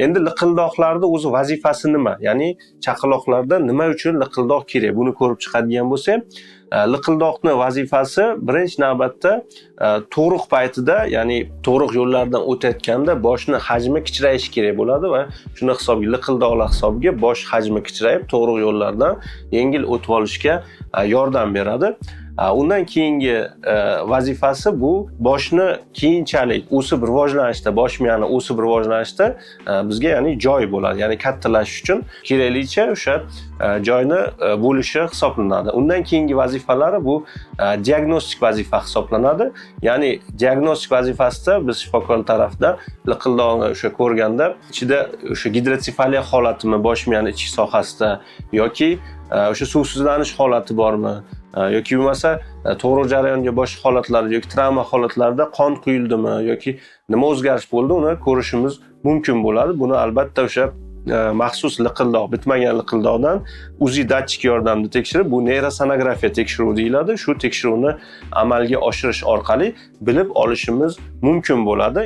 Endi liqildoqlarni o'zi vazifasi nima? Ya'ni chaqaloqlarda nima uchun liqildoq kerak? Buni ko'rib chiqadigan bo'lsak, liqildoqni vazifasi birinchi navbatda tug'ruq paytida, ya'ni tug'ruq yo'llaridan o'tayotganda boshni hajmi kichrayishi kerak bo'ladi va shuni hisobiga, liqildoqlar hisobiga bosh hajmi kichrayib, tug'ruq yo'llaridan yengil o'tib olishga yordam beradi. Undan keyingi vazifasi bu boshni keyinchalik o'sib rivojlanishda, bosh miyani o'sib rivojlanishda bizga, ya'ni joy bo'ladi, ya'ni kattalashish uchun keraklicha o'sha joyni bo'lishi hisoblanadi. Undan keyingi vazifalari bu diagnostik vazifa hisoblanadi. Ya'ni diagnostik vazifasida biz shifokor tarafida liqildoqni o'sha ko'rganda ichida o'sha gidrotsefaliya holatimi bosh miyani ichki sohasida yoki o'sha suvsizlanish holati bormi, yoki bo'lmasa tug'ruq jarayoniga boshqa holatlarda yoki travma holatlarida qon quyildimi yoki nima o'zgarish bo'ldi, uni ko'rishimiz mumkin bo'ladi. Buni albatta o'sha maxsus liqildoq, bitmagan liqildoqdan UZI datchik yordamida tekshirib, bu neyrosonografiya tekshiruvi deyiladi. Shu tekshiruvni amalga oshirish orqali bilib olishimiz mumkin bo'ladi.